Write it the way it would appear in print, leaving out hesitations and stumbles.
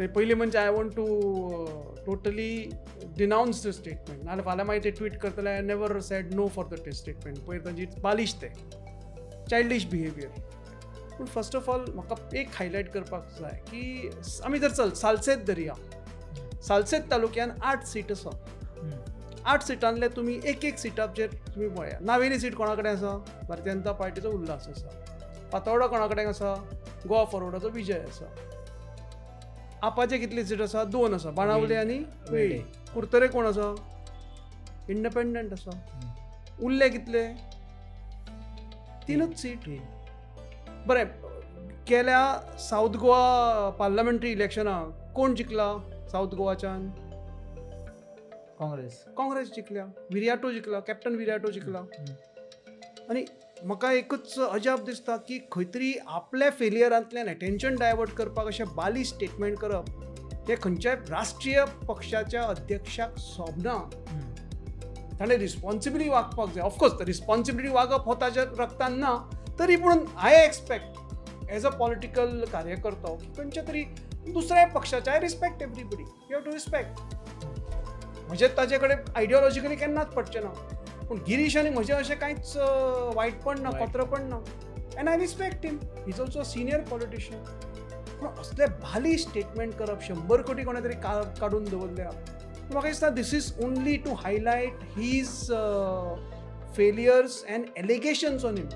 पयलीं म्हणजे I want to totally denounce the statement. नाजाल्यार फाल्यां मागीर ते ट्वीट करतले, I never said no for the statement. पयर तांची बालिश, ते चायल्डीश बिहेवियर. पूण फर्स्ट ऑफ ऑल म्हाका एक हायलायट करपाक जाय की आमी जर चल सालसेत धरया, सालसेत तालुक्यान आठ सीट आसा. आठ सिटांतले तुमी एक एक सिटाचेर तुमी पळया. नावेली सीट कोणा कडेन आसा? भारतीय जनता पार्टीचो उल्हास आसा. फातोर्डा कोणा कडेन आसा? गोवा फॉरवर्डाचो विजय आसा. आपाचे कितली सीट आसा? दोन आसा, बाणावले आनी वेळ्ळी. कुडतरे कोण आसा? इंडिपेंडंट आसा. उरले कितले? तिनूच सीट. बरें, गेल्या सावथ गोवा पार्लमेंटरी इलेक्शनाक कोण जिखला सावथ गोवाच्यान? काँग्रेस. काँग्रेस जिखल्या. विरियाटो जिखला, कॅप्टन विरियाटो जिखला. आनी म्हाका एकूच अजाप दिसता की खंय तरी आपल्या फेलियरांतल्यान एटेन्शन डायवर्ट करपाक अशें बालिश स्टेटमेंट करप हें खंयच्याय राष्ट्रीय पक्षाच्या अध्यक्षाक सोबना. ताणें रिस्पॉन्सिबिली वागपाक जाय. ऑफकोर्स, रिस्पॉन्सिबिलिटी वागप हो ताच्या रक्तान ना, तरी पूण I expect as a political कार्यकर्तो की खंयच्या तरी दुसऱ्या पक्षाच्या, I respect everybody, you have to respect. म्हजें ताजे कडेन आयडियोलॉजिकली केन्नाच पडचें ना, पूण गिरीश आनी म्हजें अशें कांयच वायटपण ना, कोत्रपण ना, and I respect him, is also senior politician. पूण असले बालिश स्टेटमेंट करप, 100 कोटी कोणें तरी काडून दवरल्या, म्हाका दिसता this is only to highlight his failures and allegations on him.